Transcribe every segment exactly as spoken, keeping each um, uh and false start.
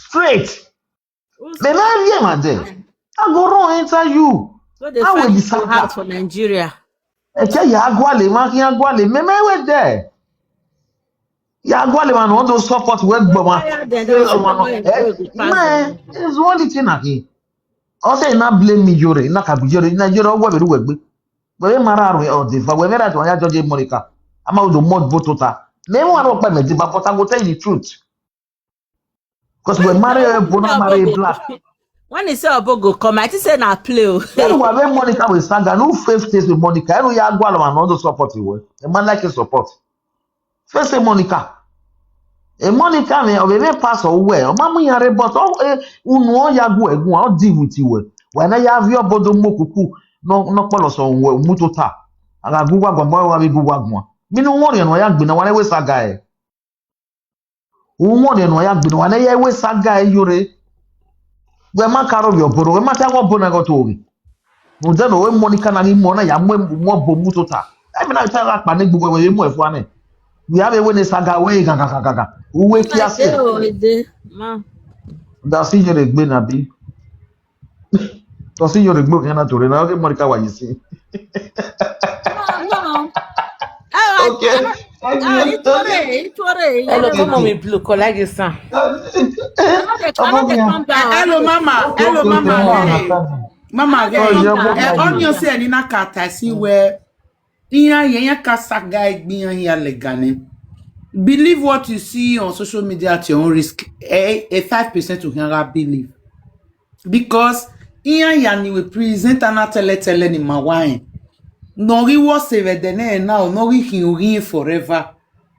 straight. They never hear my day. I go run enter you. So they I will find it so hard decide. For Nigeria. Ẹchẹ ya gualọ emwa khian gualọ mẹ mẹ wẹ dẹ. Ya gualọ emwa ne ọ do support wẹ gbọ ọmwa. Fire them, they will support them, they will pass them. Man, it's one thing I hear. Ọ sẹ na blame me Iyore, na ka bi Iyore, na Iyore ọ wẹ vbe ru wẹ gbe. Wẹ vbe ma ra ru ọ deva, wẹ vbe ra do ya judge Monica. Ama do mud bo tota. Me wan ro pa me deva, but I go tell you the truth. Because wẹ marry a bona marry a black. When he say Obo go come, I think say na play o. Ẹrọ wa vbe Monica wẹ saga, no face face with Monica. Ẹrọ ya gualọ ma no do support iwẹ. A man like his support. Face Monica. E Monica me, ọ vbe vbe pass ọ wẹ, ọ ma mu iran rre, but ọ, eh, unu ọ ya gu ẹgun, ọ deal with iwẹ. Wẹ na ya viọ Obo do mu okuku, nọ, nọ kpọlọ sọ wẹ, mu tota. A gha gu wa guan, bọ wa vbe gu wa guan. Mi ne u wọn riẹn ne wa ya gbe na, wa ne wẹ saga ẹ. U wọn riẹn ne wa ya gbe na, wa ne ya wẹ saga ẹ Iyore. Wẹ ma ka rọ vbe Obo, wẹ ma ta wẹ Obo na gọ to ghe. Rhunmwuda ne Monica na ni mu na ya mu, mu Obo mu tota. Ẹ mi na ta gha kpa ne gbogbo wẹ mu ẹfua nẹ. Wẹ a vbe wẹ ne saga wẹ gha gha gha gha. U wẹ kia sẹ. Ede o, ede, ma. Da si Iyore gbe na bi. Ọ si Iyore gbe okhian na tore na, ọ ghe Monica wa yi si. No, no. Okay. Thank you. Hello, come on, me blue, call like this, sir. Hello, mama. Hello, mama. Mama, oh, yeah, eh, onion say ni na ka ta si wẹ iran ye iran ka saga egbe iran hia lẹga nẹ. Believe what you see on social media at your own risk. A, a five percent to hia gha believe. Because iran ya ni we presenter na tẹlẹ tẹlẹ ni ma wa rẹn. Ne ọ ghi wọ se vbe ẹdẹ nẹ na, ne ọ ghi khin oghiẹn forever.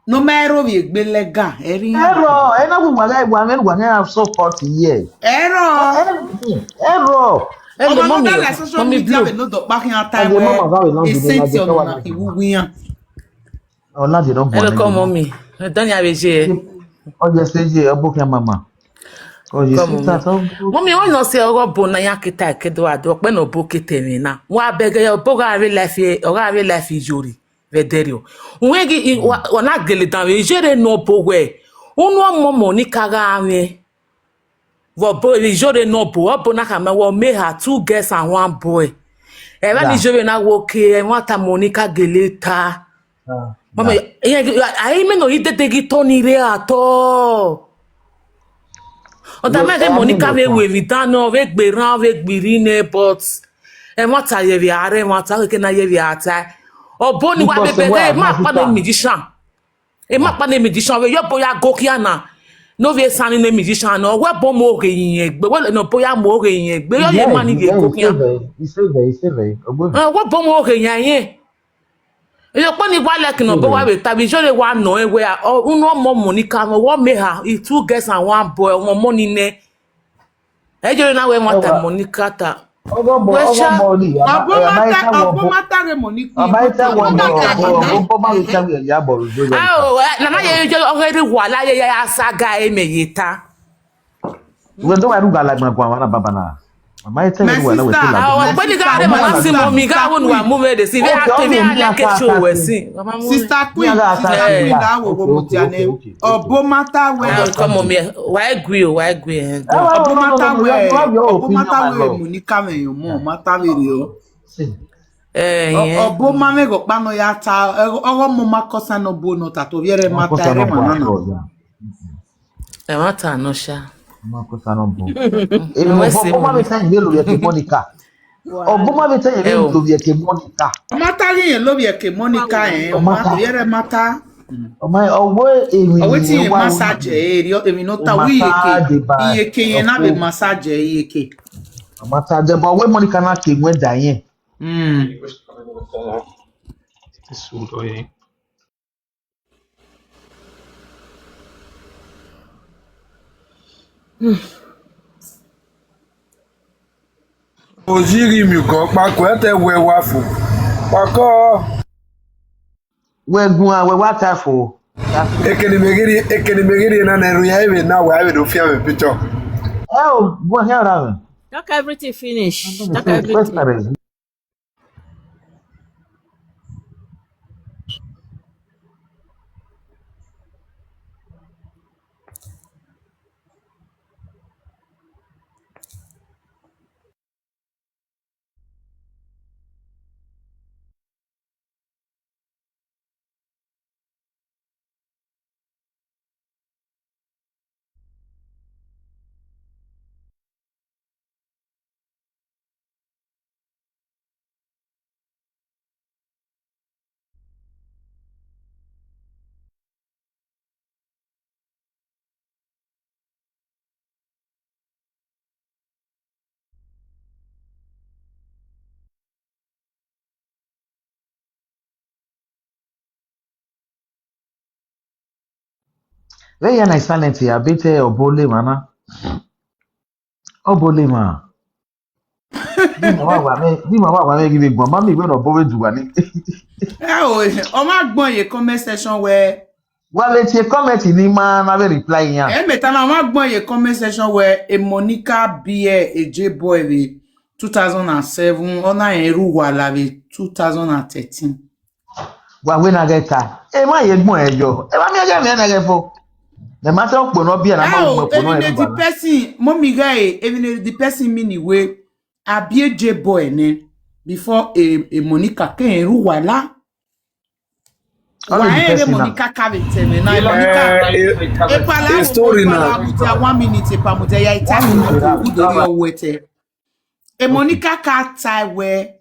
Ne ọ ma rẹn ro vbe egbe lẹga, ẹre iran. Ẹrọ, ẹ na wu wa gha wa mwẹ wa ne so forty years. Ẹrọ. Ẹrọ. Ọmọ ne da la social media vbe ne odọ kpa khian ta wẹ, e sent ọnọ na iwu wian. Ọna je nọ guan. Hello, come on me. Dọnia vbe je. Ọ je se je, ọ bọ khian mama. Ọ je se ta tọ. Mummy, ọ nọ sẹ ọghe Obo na ya ke ta ke do ado, ọkpẹ ne Obo ke ta ẹmwẹ na. Wa bẹghe Obo gha vbe life, ọ gha vbe life Iyore vbe ẹdẹrriọ. Uwẹ ghi, wa na gele dan vbe Iyore ne Obo wẹ. Unu ọmọ Monica gha mwẹ. Vbe Obo, vbe Iyore ne Obo, Obo na khama wẹ ọ miẹn eha, two girls and one boy. Ẹmwẹ ni Iyore na wẹ oke, ẹmwata Monica gele ta. Mama, a i mẹ ne ọ ghi dede ghi tọ ni rre at all. Ọ da ma ghe Monica vbe ru emwi dan nọ, ọ vbe gbe erhan, ọ vbe gbe irri nẹ, but ẹmwata ye vbe a rre, ẹmwata khẹke na ye vbe a ta. Obo ni wa vbe bẹghe, ma kpa ne musician. Ema kpa ne musician vbe ye Obo ya go khian na. Ne ovbi esan ni ne musician na, ọ wẹ Obo mu oghe iyẹn egbe, wẹ ne Obo ya mu oghe iyẹn egbe, ọ ye ma ni ye go khian. Ọ wẹ Obo mu oghe iyẹn ayẹn. Iyokpo ni wa like ne Obo wa vbe ta vbe Iyore wa nọ ẹn wẹ, unu ọmọ Monica, ọ wẹ ọ miẹn eha, two girls and one boy, ọmọ ọmọ ni nẹ. Iyore na wẹ ẹmwata Monica ta. Wẹ sha. Obo ma ta, Obo ma ta ghe Monica. Ao, eh, nana ye, ye, ọghe rre wa la ye, ye a saga emẹ ye ta. Wẹ do wa ru ga la gbọn guan wa na baba na. Mama, I tell you, wẹ na wẹ te la. Ao, wẹ ni ga re mama si mo mi ga wo nu wa mu vbe de si, vbe a te, vbe a like show wẹ si. Sister Queen, Sister Queen, da wo wo mo ti ane. Obo ma ta wẹ. Come on, me. Why agree? Why agree? Obo ma ta wẹ. Obo ma ta wẹ Monica me yo mo, ma ta vbe rriọ. Eh, yeah. Obo ma mwẹ ghe ọkpa nọ ya ta, ọghe ọmọ ma kọsa nọ Obo nọ ta to vbiẹ rẹ ma ta ẹre ma na na. Ẹ ma ta nọ sha. Ma kọsa nọ Obo. Ẹ, Obo ma vbe ta yẹn vbe lovbiẹ ke Monica. Obo ma vbe ta yẹn vbe lovbiẹ ke Monica. Ọ ma ta ghe yẹn lovbiẹ ke Monica, ẹ, ọ ma ta, vbiẹ rẹ ma ta. Ọ ma, ọ wẹ emwi, ọ wẹ ti yẹn ma sa jẹ, ẹ, emwi nọ ta wẹ iyeke, iyeke yẹn na vbe ma sa jẹ iyeke. Ọ ma ta jẹ, but wẹ Monica na ke wẹ da yẹn. Mm. Ozighi miẹn ukọ kpako, ẹtẹ wẹ wa fo. Kpako. Wẹ guan, wẹ wa ta fo. Ekene me ghi rrie, ekene me ghi rrie na, ne erhunmwu iran vbe na, wẹ a vbe do fian vbe picture. Ẹ o, guan khian ra vẹ. Talk everything finish. Talk everything. Vbe ya na silent ya, be te ọbo le emwa na. Ọbo le emwa. Di ma wa wa mẹ, di ma wa wa mẹ ghi vbe guan, ma miẹn wẹ ne ọbo vbe du uwa ni. Ẹ o, ọ ma gbọn ye comment section wẹ. Wa vbe tie comment ni ma na vbe reply iran. Ẹ mẹ ta na, ọ ma gbọn ye comment section wẹ, e Monica biẹ e J-Boy vbe two thousand and seven, ọ na rẹn erha uwala vbe two thousand and thirteen. Wa wẹ na ghẹ ta, emwa ye gbọn ẹre yọ, emwa miẹn ghẹ mwẹ na ghẹ fo. Mẹ ma te okpo ne ọ biẹ na ma Ẹ mu o, okpo ne emwi ọ ne rẹn the uwala. Person, mọmi ghẹ e, emwi ne the person mean wẹ, a biẹ J-Boy nẹ, before e, e Monica ke rẹn erha uwala. All Wa the rẹn vbe person na. Monica ka vbe tẹ mwẹ na, e Monica. Eh, eh, Ekpala a story na. Ekpala mudia one minute, epa mudia ya ita minute, udo ri ọwẹ tẹ. E Monica ka ta wẹ,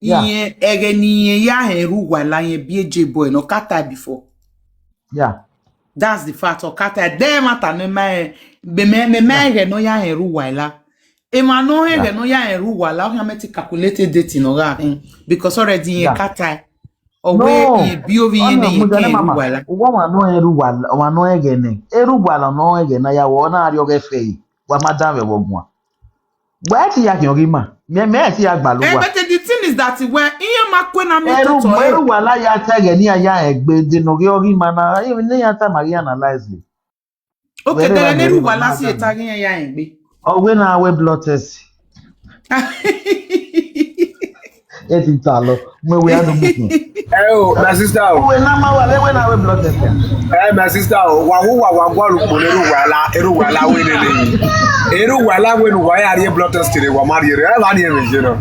Yeah. Iye ẹghẹ ne iye ya hẹn erha uwala, iye biẹ J-Boy nọ, ọ ka ta before. Yeah. That's the fact. Ọ ka ta, de ẹmwata ne ma, mẹ, mẹ, mẹ, mẹ Yeah. ẹghẹ ne ọ ya hẹn erha uwala. Emwa ne ọ hẹn Yeah. ẹghẹ ne ọ ya hẹn erha uwala, ọ khian mẹ te calculate date ne ọ gha hẹn. Because already iye Yeah. ka ta. Ọ wẹ No. iye bi ovbi iye Ọna ne iye mudia ke ne hẹn erha mama. Uwala. Uwa ọmwa ne ọ hẹn erha uwala, ọmwa ne ọ hẹn ẹghẹ nẹ. Erha uwala ne ọ hẹn ẹghẹ na ya wọ, ọ na rrie ọghẹ fẹ yi. Wa ma danmwẹ vbe ọguan. Wẹ ti ya khian ọghe ima, mẹ, mẹ ti ya gbalọ Eh, uwa. But the thing is that when iye ma kue na mẹ Erha, tọtọ, eh. Erha uwala ya ta ẹghẹ ne iran ya hẹn egbe, de ne ọ ghe ọghe ima na, emwi ne iran ta ma ghi analyze. Okay, Wẹrẹ then ra erha mẹ uwala ma si danmwẹ. Eta ghi iran ya hẹn egbe. Ọ wẹ na wẹ blood test. E ti ta lọ, mẹ wẹ a do mutu. Ẹ o, my sister o. Uwẹ na ma wa, wẹ na wẹ blood test. Eh, my sister o, wa wu wa wa gua lu kpo ne erha uwala, erha uwala wẹ nene yi. Erha uwala wẹ ne uwa ya rhie blood test re, wa ma rhie re, ẹ va rhie vbe ye nọ.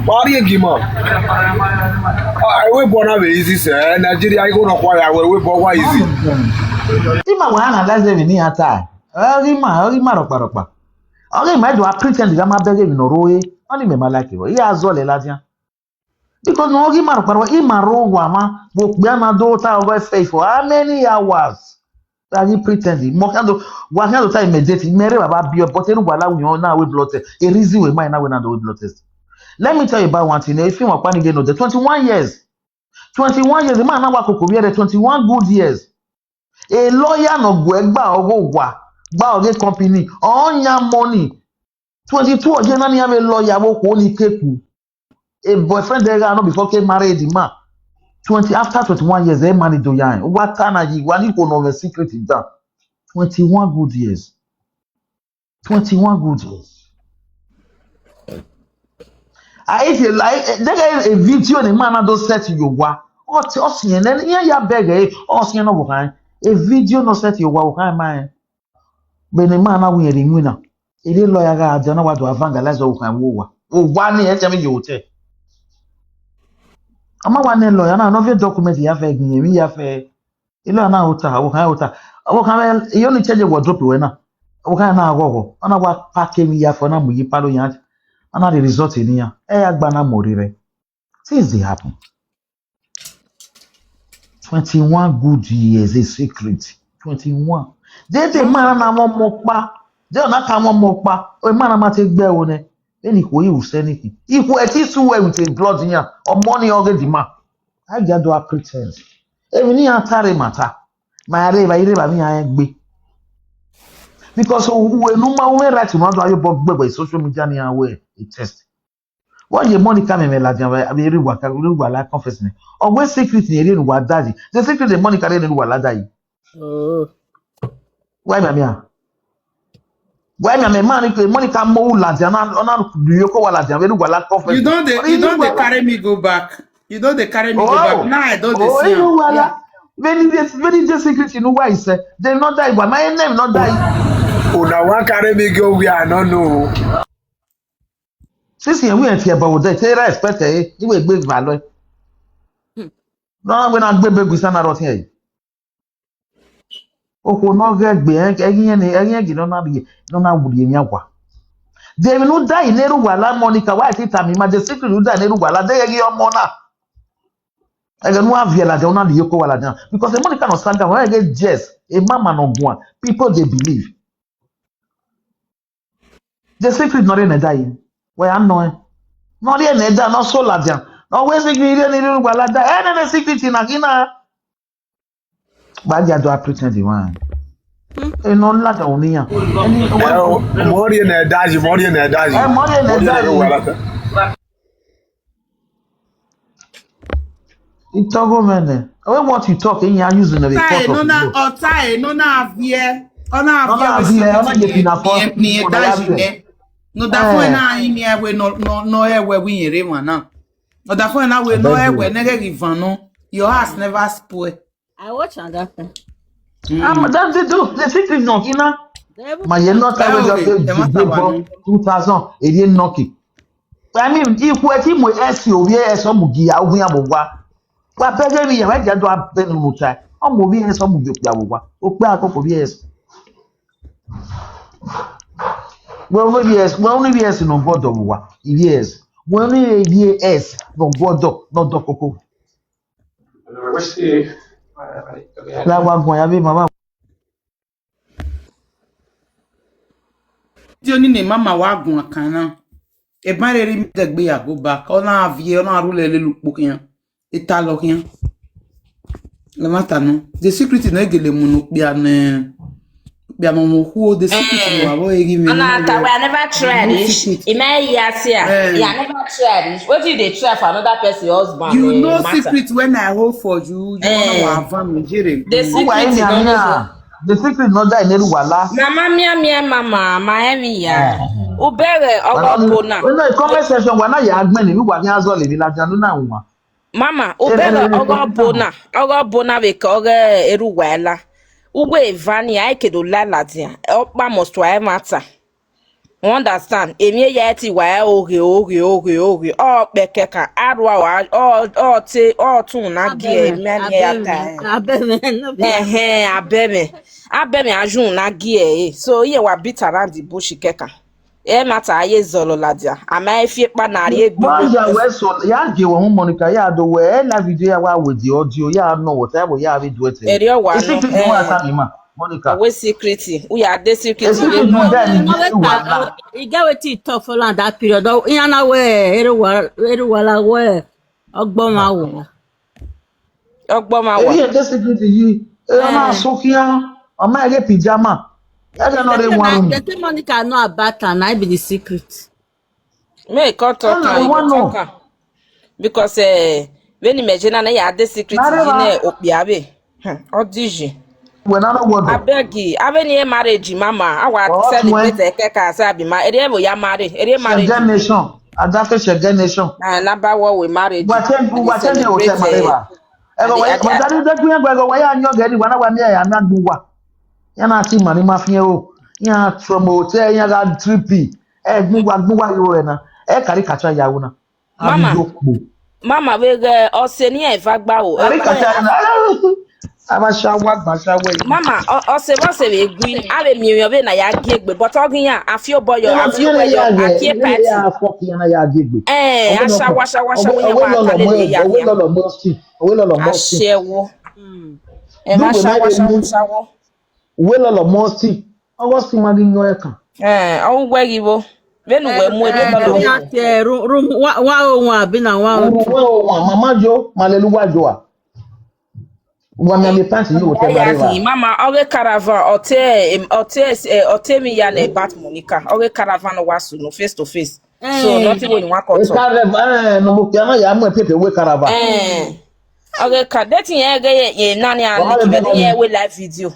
Wa rhie gi ma. Ah, we born na vbe easy sẹ, eh, Nigeria, igho nọ kua ya wẹ, we born wa easy. Ima wa analyze vbe ne iran ta. Ọ ghi ma, ọ ghi ma rọkpa rọkpa. Ọ ghi ma do a pretend gha ma bẹghe emwi ne ọ rre, ọni mẹ ma like vbọ. Iran zọlẹ ladian. Because ne ọ ghi ma rọkpa rọkpa, ima rre owa mwa, vbe okpia na do ta ọghe fẹ for how many hours? Wa ghi pretend, mọ khian do, wa khian do ta immediate, mẹ rre baba biẹ, but erha uwala wian na wẹ blood test, e reason wẹ ma na wẹ na do wẹ blood test. Let me tell you about one thing, e film ọkpa ni ghe nọ dẹ, twenty-one years. Twenty-one years, the man na wa koko vbiẹ rẹ twenty-one good years. A lawyer nọ gu ẹre gba ọghe owa, gba ọghe company, ọ yan money. Twenty-two years na ne iran vbe lawyer vbe okhuo ni keku. A boyfriend ẹre gha nọ before ke marry the man. Twenty, after twenty-one years, ẹ ma ni do ya rẹn. Wa ta na yi, wa ni khuo nọ mwẹ secret dan. Twenty-one good years. Twenty-one good years. A, if you like, eh, they get a video ni ma na do set you wa. Ọ ti, ọ siẹn nẹ, iran ya bẹghe, ọ siẹn nọ vbe khan. A video nọ set you wa vbe khan ma rẹn. Vbene ma na wẹ irẹn rre iwinna. Erha lawyer gha dia na wa do evangelize vbe khan vbe owa. Owa ni ẹ tẹ vbe ye hotel. A ma wa nẹ lawyer na, nọ viọ document ya fẹ, gbẹn emwi ya fẹ. Ilọ na ota, ọvbokhan ota. Ọvbokhan mwẹ, iyo ni change wardrobe ruẹ na. Ọvbokhan na ghọghọ. Ọ na wa pack emwi ya fẹ, ọ na mu ye ipalo yan. Ọ na rhie result ne iran. Ẹ ya gba na mu orre rẹ. Things dey happen. Twenty-one good years a secret. Twenty-one. Dede ma na mwẹ ọmọ ọkpa. De ọ na ka mwẹ ọmọ ọkpa. Ọ ma na ma te gbe ẹvbo nẹ. Vbene ikhuo i ru sẹ ne ikhin. Ikhuo ẹtin su wẹ with a blood yan. Ọmọ ni ọghe the man. A gia do a pretend. Emwi ne iran ta rre ma ta. Ma rre evba, i rre evba vbe iran rẹn gbe. Because u, uwẹ ne u ma, u mwẹ right ne u do a ye obọ gbe vbe social media ne iran wẹ a test. Vbọ ye Monica mẹ mwẹ ladian vbe erha uwa ka, erha uwa la confess nẹ. Ọ wẹ secret ni erha uwa da yi. The secret ni Monica rre ne erha uwa la da yi. Oh. Why, mama? Why, mama? Man, Monica mo ladian, na, na, do you call ladian? Very well, like confess. You don dey, you don dey carry me go back. You don dey carry me go back. Oh. Now I don dey see am. Oh, erha uwa la. Very, very, very secret, you know why he said? They not die, but my name not die. Una wan carry me go where I no know. Since here we ain't here, but they say respect, eh? You will be value. No, we not be big, we stand out here. Okhuo ne ọ ghẹ gbe, ẹghiẹn ne, ẹghiẹn ghi ne ọ na rhie, ne ọ na rhie emwi awa. De emwi ne u da yi ne erha uwa la Monica, wa i ti tama ima, the secret ne u da yi ne erha uwa la, de ẹghe ọmọ na. Ẹghẹ ne u gha viẹ ladian, u na rhie oko uwa ladian. Because Monica nọ saga, wẹ ẹghe yes, a mama nọ guan, people dey believe. The secret nọ rhie ne da yi, wẹ ya nọ ẹn. Nọ rhie ne da, nọ so ladian. Nọ wẹ secret rhie ne erha uwa la da, ẹ nene secret na khin na. Ba dia do a pretend one. Eno lada oniyan. Eni Ẹ, o, mọ rhie ne ẹ da yi, mọ rhie ne ẹ da yi. Ẹ, mọ rhie ne ẹ da yi. Mọ rhie ne ẹ da yi. Itọghọ mwẹ nẹ. When what you talk, eyan use nẹ vbe Ọta talk ẹ of nọ na, you. Ọta ẹ nọ na viẹ, ọ na Ọ viẹ na vbe viẹ, ọ na secret ye ni, pina fọ. Ni, ni ẹ da yi nẹ. Nọ da fo ẹ na yin miẹn wẹ nọ, nọ, nọ ẹ wẹ wẹ iyẹn rre emwa na. Nọ da fo ẹ na wẹ nọ ẹ wẹ nẹ ghẹ ghi van nọ. Your house never spoil. I watch am that time. Um, that they do. The city is not enough. They even Ma ye nọ ta Ẹ wẹ o, jọ ke ẹ ma ta wa bọ ni. Two thousand, eri nọ ke. I mean, ikhuẹ ti mu ẹse ovbi ẹse ọ mu gi ya, ovbi ya mu wa. Wa bẹghe vbe ya, wa dia do abẹ nunu ta. Ọ mu ovbi ẹse ọ mu gi okpia mu wa. Okpia akoko ovbi ẹse. Wẹ ovbi ẹse, wẹ ovbi ẹse nọ gọdọ mu wa. Ovbi ẹse. Wẹ ovbi ẹse nọ gọdọ, nọ dọ koko. La wa guan ya vbe mama. Di oni ne mama wa guan kan na. Eban rere mi dẹgbe ya go back. Ọ na viẹ, ọ na rhulẹ lele ukpo khian. Eta lọ khian. Lẹ ma ta nọ. The secret nọ gele mu ne okpia nẹ. Okpia mama okhuo, the secret ne wa vbọ eghi mwẹ Ọna nọ ta wẹ. I never try this. Secret. Ima ya sia. Eh. I never try this. Wetin you dey try for another person husband? You eh, know matter. Secret when I hold for you, you Eh. Wanna wa van Nigeria. The Uwa secret emi is not amia. The secret no die in any wala. Mama mia mia mama, ma emi ya. Eh. Ubere ọgọ Wala ni, bona. When I comment section, wala ya agbe ni, uwa ni azọ le ni la janu na uwa. Mama, ubere ọgọ bona, ọgọ bona vbe ke ọghe erhuwa ẹla. Uwe eva ni, a ke do la ladian. Ọkpa must wa ẹmwata. You understand? Emwi eya ẹti wa ẹ oghe, oghe, oghe, oghe. Ọ kpẹkẹ kan, a rua wa, ọ, ọ te, ọ tun na gie Abẹmwẹ, emwi a ni ya abẹmwẹ, ta ẹ. Abẹmwẹ, no be Ẹhẹn, abẹmwẹ. Abẹmwẹ a jun na gie ẹre. So, iye wa beat around the bush kẹkan. Ẹ ma ta ye zọlọ ladian. A ma fi ekpa na rrie egbe Why you wẹ so? Ya gie wẹ hu Monica, ya do wẹ, ẹ na video ya wa wẹ the audio, ya nọ wẹ ta wẹ ya vbe do ẹtẹ. Eri ọ wa Isi nọ. Fi mo Eh. Ata ni ma, Monica. Owe secret. U ya de secret Isi ye fi mo nọ. Then Nọ you vbe you ta, wa na. I get wetin he talk for land that period. Oh, iran na wẹ, erhuwa, erhuwa la wẹ, ọgbọ ma wọ. Ọgbọ ma wa. Eri ete security yi, e ma Eh. Sọ khian, ọ ma ghe pyjama. Ẹghẹ nọ rre They say wan na, ru. They say Monica know about am, na be the secret. Me come talk Ẹna am, you wan go nọ. Talk am. Because eh, vbene imẹ je na, na ya de secret Na rre yi wa. Ne okpia vbe. Hmm, ọ di yi. Wẹ na no wọdọ. Abeg, avbe ni e marriage mama, a wa Ọ celebrate tuẹ. Ẹkẹka, asa bi ma, eri ẹvbo ya marry, eri e marriage. Shege nation, Adafe Shege nation. Ah, na ba wọ we marriage. Wa change, And wa change hotel celebrate, marriage eh, ba. Ẹgọ and wa, the wa idea. Dadi de kun ẹgọ, ẹgọ wa ya yan gẹri, wa na wa mi ya mi agbu wa. Ya na si mani ma fiẹn o. Ya from hotel, ya ga trip. Ẹ gbu wa, gbu wa yo ẹ na. Ẹ kari kacha ya wo na. Mama, Arigho kpo. Mama vbe ghẹ ọse ni eva gba o. Ari kata na. Aba sha wa gba sha wẹ. Mama, ọ- ọse vbe ọse vbe gui, a vbe miẹn emwi ọvbe na ya gie egbe, but ọ ghi yan, a fi obọ yọ, Ena a fi obọ yọ, a gie party. Ya fuck ya na ya gie egbe. Eh, a sha wa, sha wa, sha wa, ya wa ta lele ya. Owe lọlọ mọ si. Owe lọlọ mọ si. Ashewo. Mm. Ẹ ma sha wa, sha wa, sha wa. Uwẹ lọlọ mọ si, ọghe ọsi ma ghi yan ẹkan. Ẹn, ọ wẹ ghi vbo? Vbene uwẹ mu erriọ lọlọ. Iran tie room, room one oh one abi na one oh two. Room one oh one, mama yo, ma lele uwa yo a. Wa miẹn pant yi hotel marriage ba. Mama, ọghe caravan, ọ te, em, ọ te, eh, ọ te emwi ya nẹ about Monica. Ọghe caravan ne ọ wa sunu face to face. So, nothing wey you wan come talk. Caravan, eh, no mo kpia na ya mu pepe we caravan. Eh. Ọghe ka, de te irẹn ghe ye, ye na ni a Wa like, ma vbe vbe bẹghe iran ọmọ. We live video.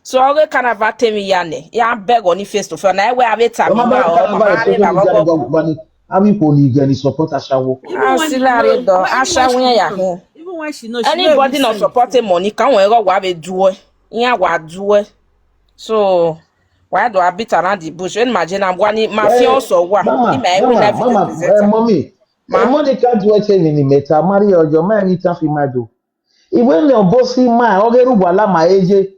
So, ọghe ka na va te emwi ya nẹ, ya bẹghe ọni face to face. Na wẹ a vbe ta Wa ma mi ba ba ọ, caravan mama social rre media vbe ni ọgọ. Wa ni, a vbe kho ni ghe ni support ashawo. Even when Asila rre dọ, ashawo ya hẹ. Even when she know, she no Anybody even no send. Support Monica, wọn ẹghọ wa vbe duẹ. Iran wa duẹ. So, wa do a beat around the bush. When ma je na wa ni, ma fi ọsọ wa. Mama, Ima ẹwe mama, live video mama, presenter. Eh, mommy, Ma? Eh, Monica do it in the matter. Maria Ojo, ma ni ta fi ma do. Iwe ne obosi ma, ọghe ru wa la ma eje.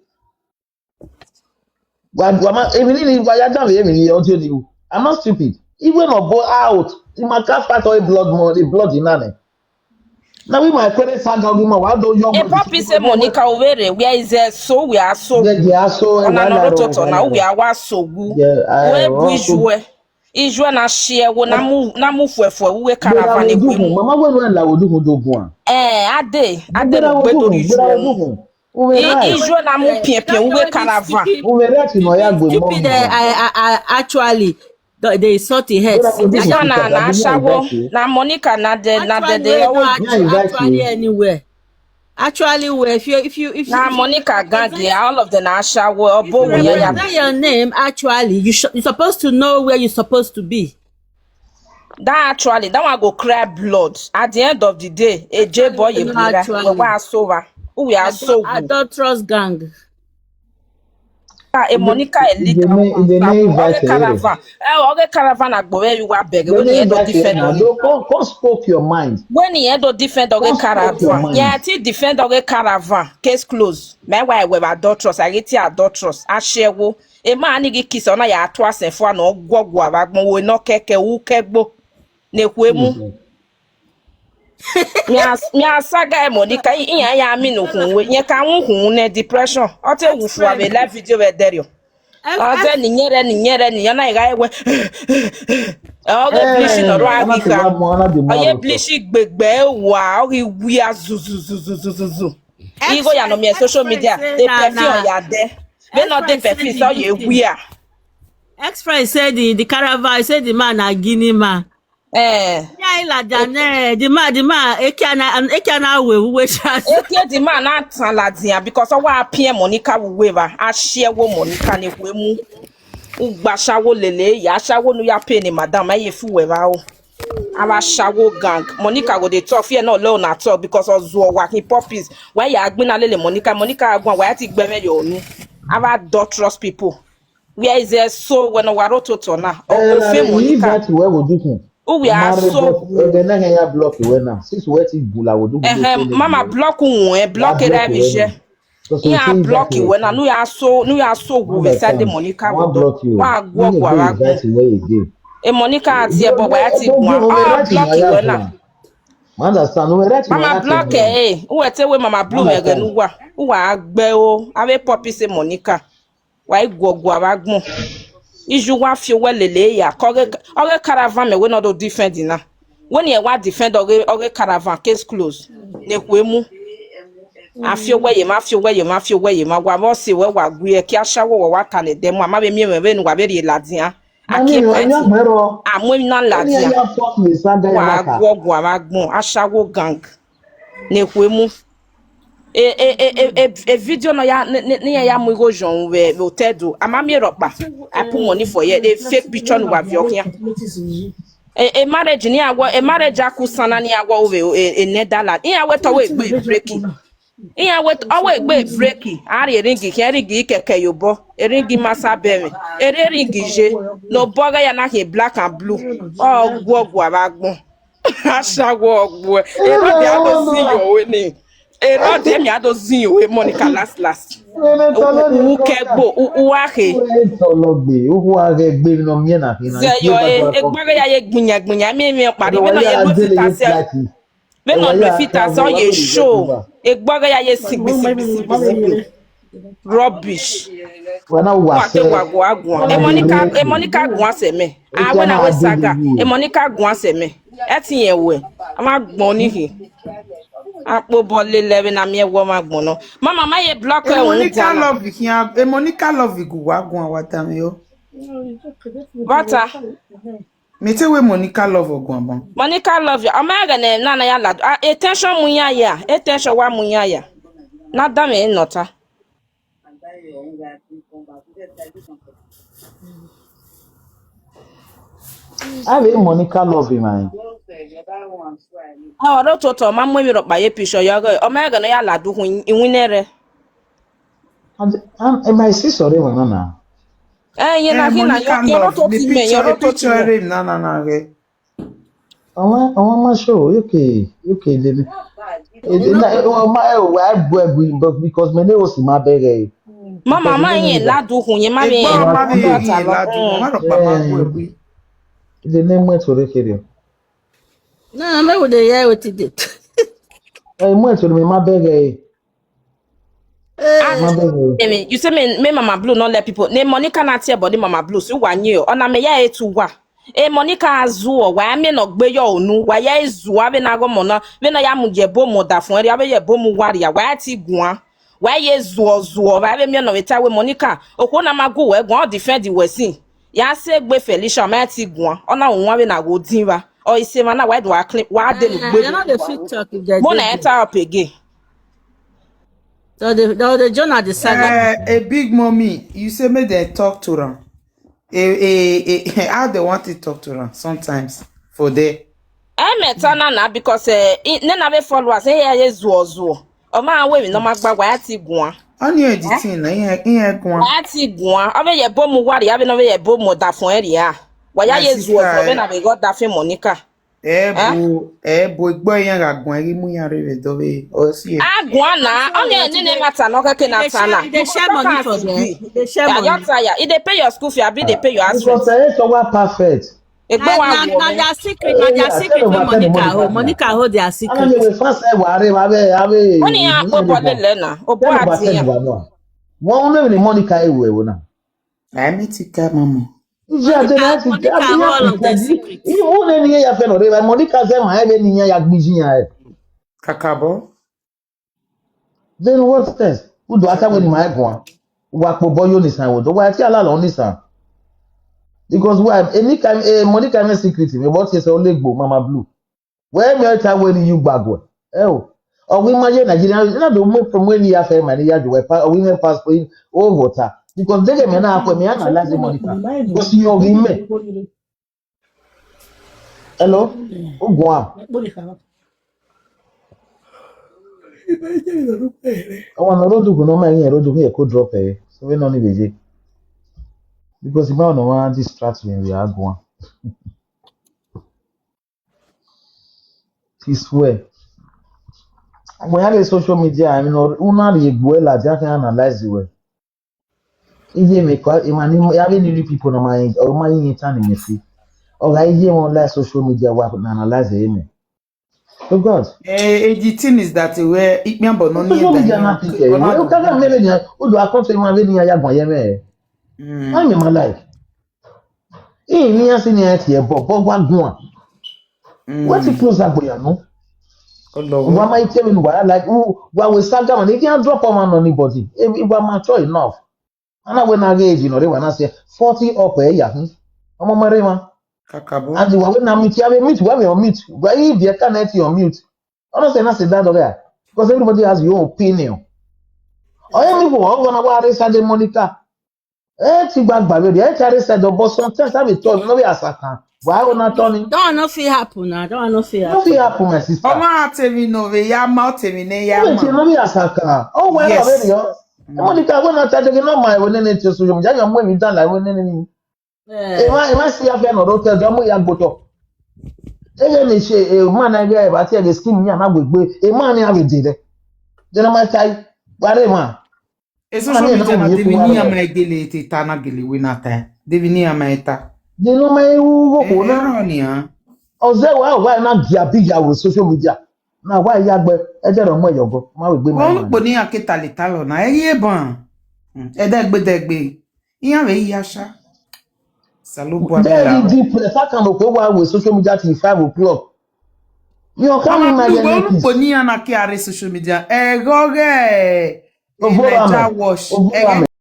Wa, wa ma, emi ni, ni wa ya dan vbe emi ni audio ni o. I'm not stupid. Iwe ne obo out. Ima ka fight all blood mo, the blood in name. Na we ma kwere sa ga ogi ma wa do yo. E mo popi se Monica overe, where is there so we are so. Yeah, yeah, so, eh, Ọna wa no la ro, toto wa na la ro. We are wa so gu. Yeah, We eh, bu oh, so. Ijue. Ijue na share wo na mu, na mu fuẹfuẹ, we Gbera caravan wo egbe dugun, mu. Mama we no la wo dugun dogun a. Eh, ade, ade Gbera mu wo gbe dugun, dori gbera wo ijue mu. Dugun. Uwẹ right. Ijuẹ na mu piẹnpiẹn, uwẹ caravan. Uwẹ right, nọ ya gbe mọ. Stupid, eh, I, I, I, actually, they, they insult the head. Brother, this is Peter, na, na ashawo, na Monica, na the, na the, they always. Actually, anywhere. Actually, well, if you, if you, if you, na Monica gang, yeah, all of them na ashawo, or if you remember your name, actually, you should, you're supposed to know where you're supposed to be. That actually, that one go cry blood. At the end of the day, a J boy, you be right. Actually. We are so, we are so good. Adulterous gang. Ah, e Monica, e leader, ọghe caravan. Eh, ọghe caravan agbọn vbe wa bẹghe, when he do defend. Come, come spoke your mind. When he do defend ọghe caravan. Yeah, ti defend ọghe caravan. Case closed. Mẹ wa wẹ adulterous, I get adulterous. Ashawo. E ma ni ghi kiss, ọ na ya tua sẹ fua nọ, guọguọ vbe agbọn, wo nọ kẹkẹ, u kẹgbo. Ne khuemu. Mia saga e Monica, iran ya mi ne ukhun we, yẹn ka wu ukhun ne depression. Ọ te wu fua vbe live video vbe ẹdẹrriọ. Ọ zẹ ni yẹn rẹ, ni yẹn rẹ, ni yẹn na gha wẹ. Ọ ghe bleach nọ rua ghi kha. Ọ ye bleach gbegbe wa, ọ ghi wia zuzuzuzuzuzu. Igho ya nọ miẹn social media, de perfume ya dẹ. Vbene ọ de perfume, sẹ ọ ye wia. Ex-friend say the, the caravan, say the man na Guinea man. Eh. Yeah, he like that, eh, the man, the man, ekia na, ekia na we, we chance. Ekia the man na tan ladian because ọ wa piẹn Monica wu we va. Ashawo Monica ne khuemu. Ugba ashawo lele, ya ashawo nu ya pay ne madam, ma ye fu we va o. Ava ashawo gang. Monica go dey talk, fear not, let una talk because ọ zuọ wa khin puppies. Why ya gbinna lele Monica? Monica guan, why ti gbe mwẹ yo nu? Ava adulterous people. Where is their soul when ọ wa ro toto na? Ọ, eh, ọ fe Monica. That way would you think? Uwe a so. Ẹghẹ na hẹn ya block wẹ na. Since wẹ ti gula wo du. Ehem, mama block wẹ, block era mi je. Iran block wẹ na, nu ya so, nu ya so wu vbe side Monica wo do. Wa guọ guọ ra gun. E Monica ati ẹbọ wa ti guan. Ọ block wẹ na. Mama block ẹ, uwẹ te wẹ mama blue mẹ ẹghẹ ne uwa. Uwa gbe o, avbe puppies e Monica. Wa i guọguọ vbe agbọn. Iye uwa fi owẹ lele ya, ke ọghe, ọghe caravan mẹ wẹ ne ọ do defend na. Wẹ ne irẹn wa defend ọghe, ọghe caravan, case close. Ne khuemu. A fi owẹ ye emwa, a fi owẹ ye emwa, a fi owẹ ye emwa. Wa vbe ọse wẹ wa gui ẹki ashawo wẹ wa ta ne ẹdẹ mu, a ma vbe miẹn mwẹ vbene uwa vbe rhie ladian. A kie pẹnti. A mu emwi na ladian. Wa guọguọ vbe agbọn, ashawo gang. Ne khuemu. E, e, e, e, e, e video nọ ya, ne, ne, ne iran ya mu igho zhọn vbe, vbe hotel do. A ma miẹn rhọkpa. I put money for here. The fake picture ne uwa viọ khian. E, e marriage ne iran wọ, e marriage akusan na ne iran wọ vbe, e, e Netherlands. Iran wẹ te ọ wẹ egbe break. Iran wẹ te ọ wẹ egbe break. A rhie ring khian, ring kẹkẹ ye obọ. E ring ma sa bẹmwẹ. E rhie ring ye. Ne obọ ghẹ ya na khian black and blue. Ọ guọguọ vbe agbọn. Ashawo ọgbuẹ. Erọdi a do zin yo we ni. Erọdi emi a do zin yo we Monica last last. U kẹ gbo, u, u wa khe. Tọlọgbe, uhu a ghẹ gbe nọ miẹn na khin na. Zẹ yo, e, egbọghe ya ye gbinyan gbinyan, mi, mi ọkpa ri, vbene ọ ye lu fita sẹ. Vbene ọ lu fita sẹ, ọ ye show. Egbọghe ya ye sigbi, sigbi, sigbi, sigbi. Rubbish. Wa na wa Wa te se. Wa gua guan. E Monica, e Monica guan sẹ mẹ. A wẹ na wẹ saga. E Monica guan sẹ mẹ. Ẹ ti yẹn wẹ. A ma gbọn ni hi. A kpo bọ lele vbe na miẹn wẹ ma gbọn nọ. Mama, ma ye block ẹ. Monica love khian. E Monica love gu wa guan wa ta mi o. Vata. Mi te wẹ Monica love ọ guan ban. Monica love ya. Ọ ma ẹghẹ ne na na ya la. Ah, attention mu yan ya. Attention wa mu yan ya. Na da me nọ ta. Avbe Monica love man. Ah, ọre ototọ ma mu emwi rhọkpa ye picture yọ ghe, ọ ma ẹghẹ ne ọ ya ladian ukhun iwinna rẹ. And, and, and my sister, they were not now. Eh, ye na Eh, khin na, Monica ye, ye love, rotọ the ti mẹ, ye picture, the rotọ ti picture mẹ. Rẹ na, na, na, ghe. Ọmọ, ọmọ ma show, okay, okay, lele. Eh, na, eh, ọmọ, eh, wa bu egbe, but because many was in my bed, eh. Mama, because ma many ye was ladian ukhun, ye ma be Egbo ye ma be ladian ye ukhun, ladian, mm. Ma rhọkpa ma bu egbe. They name went to the kid. No, no, me would dey hear wetin dey. Eh, went to me, my bed, eh. Eh. My bed, eh. Emi, you say me, me Mama Blue not let people. Ne Monica na tie body Mama Blue, so wa nyi o. Ona me ya e tu wa. E Monica azuọ, wa me no gbe yo onu, wa ya izu ave na go mona, me na ya mu ye bo mo da fun, eri ave ye bo mu wa ria, wa ti guan. Wa ye zuọ zuọ vbe avbe miẹn nọ vbe ta wẹ Monica, okhuo na ma gu wẹ guan, ọ defend wẹ sin. Ya sẹ egbe Felicia, ọ ma ti guan, ọ na wan vbene a ghe odin vba. Ọ i sẹ emwa na, wa do wa clean, wa de mu gbe. They no dey fit talk if they Mo dey na there. Enter up again. So the, the, the Jonah the saga. Uh, a big mommy, you say make them talk to them. A, a, a, how they want to talk to them sometimes for there. Ẹ mẹ ta na na because eh, i- nena vbe followers eh, ya ye zuọ zuọ. Ọ ma wẹ emwi ne ọ ma gba, wa ya ti guan. Only editing na ihe ihe guan. Wa ya ti guan. Ọ vbe ye ebo mu uwa rria, vbe ne ọ vbe ye ebo mu ọdafẹn rria. Wa ya My ye zuọ zuọ sister, vbe na vbe ghe ọdafẹn Monica. Ebo, ebo egbe iran gha guan ghi mu iran rre vbe dọ vbe ọ si e. A guan na, ọ ni nene ma ta nọ kẹkẹ na They ta na. Share, they share money for there. They share money. Ayọ ta ya, e dey pay your school fee, abi dey pay your house rent. Because ẹ sọ wa perfect. Egbe Na wa na wo na me. Their secret, na their Eh, secret wey Monica hold. Monica hold their secret. Ana ye we fa se wa re wa be ave. Oni ya obo lele na, obo ati ya. Wọn unu ni Monica ewu ewu na. Ai mi ti ka mama. Ije ade na ti Monica hold all of the secret. Iwu ne ni ya fe no re ba Monica ze ma ebe ni ya ya gbiji ya e. Kakabo. Then what else? Udo ata we ni ma guan. Wa kpo boyo ni san wo. Do wa ti ala lo ni san. Because why? Any kind eh, Monica me secret me what is all legbo mama blue. Where me ta we ni you gbagbo. Eh o. Ọ ghi ma ye Nigeria na do mu promo ni ya fe ma ni ya do we pa ọ ghi me passport o water. Because they me na akwe me analyze Monica. Because you ghi me. Hello? Ugua. Ọmọ ne Rodugbo ne ọ ma yin Rodugbo ye ko drop ẹ. So we no ni vbe ye. Because ima no wa distract me we are going. He swear. When I dey social media, I mean, una dey go la, just analyze the way. Iye me kwa, ima ni, ya be ni people na ma, or ma yin tan me see. Or ga iye won like social media wa na analyze e me. Oh God. Eh, eh, the thing is that where ikpian bo no ni Social media na think eh. You can't make me, o do account to ima be ni ya gba ye me. Mm. Why me my life? Ii ni ya si ni ya tie bo bo gwa guan. Mm. Wetin close agbo ya no? Ọlọrun. Wa ma ite mi wa like u wa we saga man, if you drop on man anybody, if you are mature enough. Ana we na ge age no re wa na say forty up eh ya hun. Ọmọ ma re ma. Kakabo. And wa we na meet ya we meet wa we on meet. Wa if you can let you on mute. Honestly, na say that okay. Because everybody has your own opinion. Oye mi wo wa na wa re sa de Monica. E ti gba gba vbe, e ti a re side, but sometimes I be talk, no be as I can. Why una turn it? That one no fit happen now. That one no fit No happen. fit happen, my sister. Ọmọ a te mi no ve ya ma, ọ te mi ne ya Wait, ma. no be as I can. Oh, well, Yes. already, oh. Mm. Monica, when I tell you, no, my, when they to social media, I'm when we done like when they. Eh. If I, if I see a friend or hotel, don't we go to. Ege ni se e ma na ge ba ti ge skin ni ana gbegbe. E ma ni ave de re. Then my tie, ware ma. E social Ani media na na ye David kuwa ni re. ama gele te ta na gele we na ta. David ni ama eta. Then no ma e wu go Eh, ko na. Aaron ni a. Ọzẹ wa wa na dia bi ya wo social media. Na wa ya gbe, e de ro mo yogo, ma we gbe ma. Wọn kpo ni a ke ta le ta lọ na, ẹ ye ban. Mm, ẹ dẹgbe dẹgbe. Iran vbe ya sha. Salobua Then bela. the depress, I can go wa wo social media till five o'clock. You can't Ama imagine we this. Olukpo ni a na ke are social media. Ẹ gọ ghe. Ovora Naija me. wash. Ovora Ẹ ghe me.